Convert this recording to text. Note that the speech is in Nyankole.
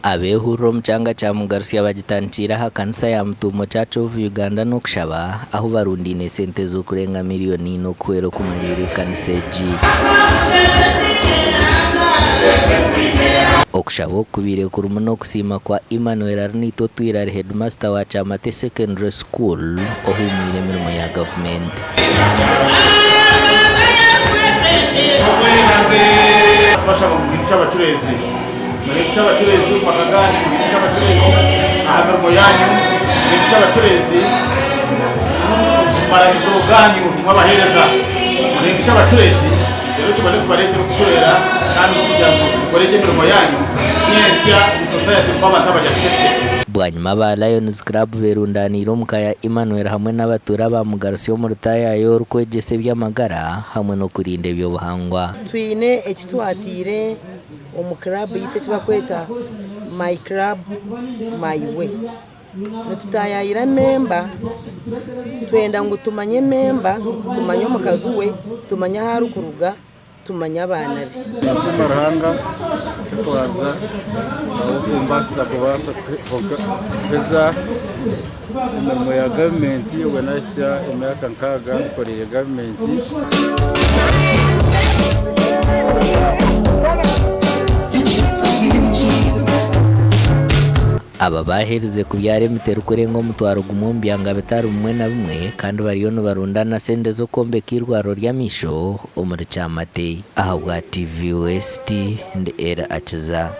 Abeehurira omu kyanga kya Mugarutsya bagitandikiire aha kanisa ya Mutuumo Church of Uganda n'okushaba ahu barundaine esente z'okurenga miriyoni ina okuhwera okumariira ekanisa egi. Okushaba oku kubaire kurimu n'okusiima kwa Emmanuel Arinaitwe otwire ari Headmaster wa Kyamate Secondary School ohuumwire emirimo ya gavumenti. Bashaba ngu muhindukye abacureezi. Muhindukye abacureezi omu maka gaanyu, muhindukye abacureezi aha mirimo yaanyu, muhindukye abacureezi omu maramizo gaanyu imwe abaheereza. Muhindukye abacureezi reero kibone kubareetera okucureera kandi n'okugira ngu mukore gye emirimo yaanyu nyentsya omu society mube abantu abari accepted. Bwanyima aba Lions Club berundaniire omu ka ya Emmanuel hamwe n'abatuura ba Mugarutsya omu rutaayaayo orukwegyesa eby'amagara hamwe n'okurinda eby'obuhangwa. Twine eki twataire omu club yaitu eki barikweta My Club My Way. Nitutaayaayira memba twenda ngu tumanye memba, tumanye omukazi we, tumanye ahu arikuruga, tumanye abaana be. Ninsiima Ruhanga kutwaza ahabw'okumbaasisa kubaasa kuheza emirimo ya gavumenti obwo nahitsya emyaka nkaaga nkoreire gavumenti. Aba baaherize kubyara emiti erikurenga omutwaro gumwe omu byanga bitari bimwe na bimwe kandi bariyo nibarundana sente z'okwombeka eirwariro ry'amaisho omuri Kyamate. Ahabwa TV West, ndi Elly Akiza.